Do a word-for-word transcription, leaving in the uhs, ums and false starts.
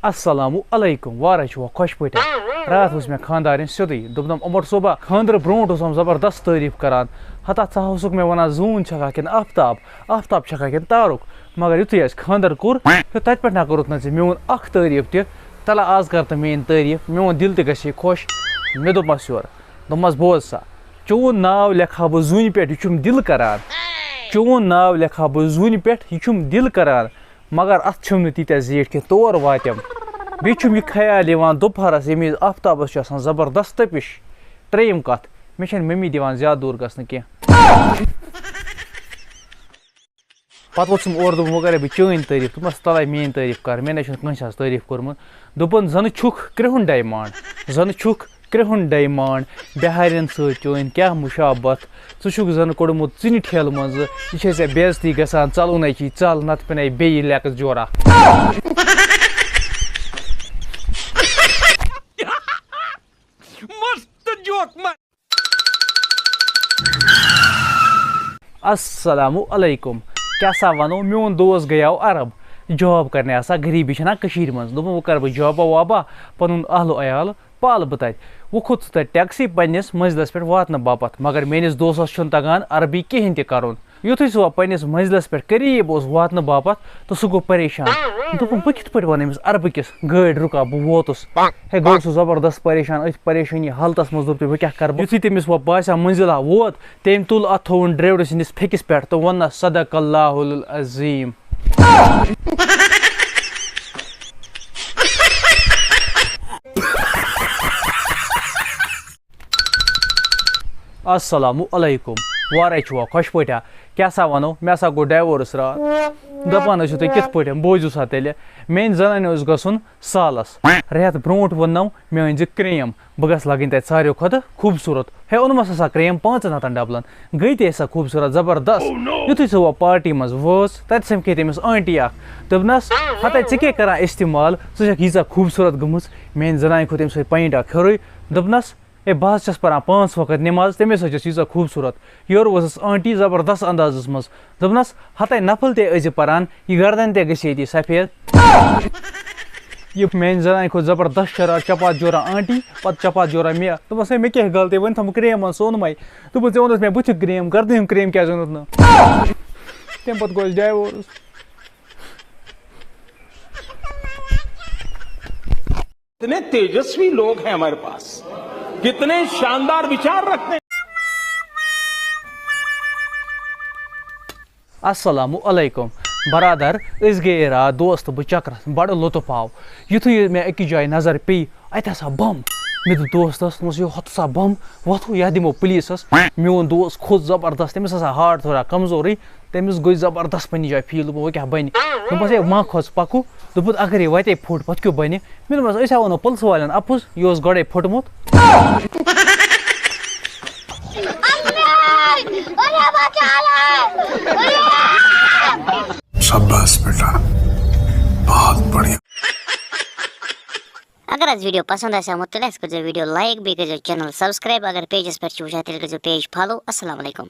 السلام علیکم، وارے چھُوا خۄش پٲٹھۍ؟ راتھ وٕچھ مےٚ خانٛدارِنۍ سیوٚدُے، دوٚپنم، "عمر صٲبا، خانٛدرٕ برونٛٹھ اوسم زبردست تعریٖف کران، ہتا ژٕ ہا اوسُکھ مےٚ ونان زوٗن چھکھا کِنہٕ آفتاب، آفتاب چھکھا کِنہٕ تارُک، مگر یُتھُے اَسہِ خانٛدر کوٚر تہٕ تتہِ پٮ۪ٹھ نہ کوٚرُتھ نہ ژےٚ میون اکھ تعریٖف تہِ، تلہ آز کر تہٕ میٲنۍ تعریٖف، میون دِل تہِ گژھِ خۄش۔" مےٚ دوٚپمس یورٕ، دوٚپمس، "بوز سا، چون ناو لیکھٕ ہا بہٕ زوٗنہِ پٮ۪ٹھ، یہِ چھُم دِل کران، چون ناو لیکھٕ ہا بہٕ زوٗنہِ پٮ۪ٹھ، یہِ چھُم دِل کران۔" مگر اتھ چھِم نہٕ تیٖتیٛاہ زیٖٹھۍ کینٛہہ، تور واتٮ۪م۔ بیٚیہِ چھُم یہِ خیال یِوان دُپہرس، ییٚمہِ وِزِ آفتابس چھُ آسان زبردست تٔپِش۔ ترٛیٚیِم کتھ، مےٚ چھَنہٕ مٔمی دِوان زیادٕ دوٗر گژھنہٕ کینٛہہ۔ پتہٕ ووٚتھُس بہٕ اورٕ، دوٚپُن، "وۄنۍ کرے بہٕ چٲنۍ تعریٖف؟" دوٚپمَس، "تَلَے میٛٲنۍ تعریٖف کر، مےٚ نَے چھُنہٕ کٲنٛسہِ ہٕنٛز تعریٖف کوٚرمُت۔" دوٚپُن، "زَنہٕ چھُکھ کرٛہُن ڈایمنٛڈ، زَنہٕ چھُکھ کرٛہُن ڈایمنٛڈ، بِہارٮ۪ن سۭتۍ چٲنۍ کیٛاہ مُشابت؟" ژٕ چھُکھ زَن کوٚڑمُت ژِنہِ ٹھیلہٕ منٛزٕ، یہِ چھے ژےٚ بے عزتی گژھان، ژَلُن ہے چھی ژَل، نَتہٕ پٮ۪نَے بیٚیہِ لیٚکٕس جورا۔ مست جوک مار۔ السلام علیکم۔ کیٛاہ سا وَنو، میون دوس گٔیاو عرب، جاب کرنہِ آسان، غریٖبی چھَنا کٔشیٖرِ منٛز۔ دوٚپُن، وۄنۍ کَرٕ بہٕ جابا وابا، پَنُن اہل و عیال پالہٕ بہٕ تَتہِ۔ وۄنۍ کھوٚت سُہ تَتہِ ٹیکسی پنٛنِس مٔنزلَس پٮ۪ٹھ واتنہٕ باپتھ، مگر میٛٲنِس دوستَس چھُنہٕ تَگان عربی کِہیٖنۍ تہِ کَرُن۔ یُتھُے سُہ وۄنۍ پنٛنِس مٔنزلَس پٮ۪ٹھ قریٖب اوس واتنہٕ باپتھ، تہٕ سُہ گوٚو پریشان۔ دوٚپُن، بہٕ کِتھ پٲٹھۍ وَنہٕ أمِس عربہٕ کِس، گٲڑۍ رُکا، بہٕ ووتُس۔ ہے، گوٚو سُہ زبردست پریشان۔ أتھۍ پریشٲنی حالتَس منٛز دوٚپ تٔمۍ، بہٕ کیٛاہ کَرٕ بہٕ؟ یُتھُے تٔمِس وۄنۍ باسیٛو مٔنزِلا ووت، تٔمۍ تُل اَتھ، تھووُن ڈرٛیورٕ سٕنٛدِس پھیٚکِس پٮ۪ٹھ تہٕ ووٚننَس، "صدق اللہ العظیم۔" السلام علیکم۔ وارے چھُوا خۄش پٲٹھیا؟ کیٛاہ سا وَنو، مےٚ ہسا گوٚو ڈایوورٕس راتھ۔ دَپان ٲسِو تُہۍ کِتھ پٲٹھۍ؟ بوٗزِو سا تیٚلہِ، میٛانہِ زَنانہِ اوس گژھُن سالَس۔ رٮ۪تھ برونٛٹھ ووٚننَم، "مےٚ أنۍ زِ کرٛیم، بہٕ گژھٕ لَگٕنۍ تَتہِ ساروِیو کھۄتہٕ خوٗبصوٗرت۔" ہے، اوٚنمَس ہسا کرٛیم پانٛژَن ہَتَن ڈَبلَن۔ گٔے تہِ ہسا خوٗبصوٗرت زبردست۔ یُتھُے سُہ وۄنۍ پارٹی منٛز وٲژ، تَتہِ سَمکھے تٔمِس آنٹی اَکھ۔ دوٚپنَس، "ہَتَے، ژٕ کیٛاہ کران استعمال؟ ژٕ چھَکھ ییٖژاہ خوٗبصوٗرت گٔمٕژ۔" میٛانہِ زَنانہِ کھوٚت تٔمۍ سۭتۍ پینٹ اَکھ ہیوٚرُے۔ دوٚپنَس، "ہے، بہٕ حظ چھَس پَران پانٛژھ وقت نٮ۪ماز، تَمے سۭتۍ چھَس ییٖژاہ خوٗبصوٗرت۔" یورٕ ؤژھٕس آنٹی زبردست اندازَس منٛز۔ دوٚپنَس، "ہَتَے، نفل تہِ ٲسۍ زِ پَران، یہِ گردَن تہِ گژھِ ییٚتی سفید۔" یہِ میٛانہِ زَنانہِ کھوٚت زبردست شرار، چپاتھ جورا آنٹی، پَتہٕ چپاتھ جورا مےٚ۔ دوٚپمَس، "ہے، مےٚ کیٛاہ غلطی؟ وۄنۍ تھوٚومُت کرٛیم منٛز سونمَے۔" دوٚپمَس، "ژےٚ اوٚنُتھ مےٚ بٕتھِ کرٛیم، گردَنہِ ہُنٛد کرٛیم کیٛازِ اوٚنُتھ نہٕ؟" تَمہِ پَتہٕ گوٚو اَسہِ ڈایوورٕس۔ इतने तेजस्वी लोग हैं हमारे पास, कितने शानदार विचार रखते हैं। السلام علیکم۔ برادر، أسۍ گٔیے راتھ دوست تہٕ بہٕ چکرس، بڑٕ لطف آو۔ یُتھُے مےٚ أکِس جایہِ نظر پیٚیہِ، اَتہِ ہسا بم۔ مےٚ دوٚپ دوستس، دوٚپمَس، "یہِ ہۄتھ سا بم، وۄتھو یَتھ دِمو پُلیٖسس۔" میون دوست کھوٚت زبردست، تٔمِس ہسا ہارٹ تھوڑا کمزورٕے، تٔمِس گٔے زبردست پننہِ جایہِ فیٖل، دوٚپُن، "وۄنۍ کیٛاہ بَنہِ؟" دوٚپمَس، "ہے، ما کھوژ، پَکو۔" دوٚپُن، "اگرے وَتے پھُٹ، پَتہٕ کیٛاہ بَنہِ؟" مےٚ دوٚپمَس، "أسۍ ہا وَنو پُلسہٕ والٮ۪ن اَپُز، یہِ اوس گۄڈَے پھُٹمُت۔" शाबाश बेटा, बहुत बढ़िया। اگر حظ ویڈیو پسند آسہِ آمُت، تیٚلہِ حظ کٔرۍزیو ویڈیو لایک، بیٚیہِ کٔرۍزیو چینل سبسکرائب۔ اگر پیجس پٮ۪ٹھ چھِو وٕچھان، تیٚلہِ کٔرۍزیو پیج فالو۔ السلام علیکم۔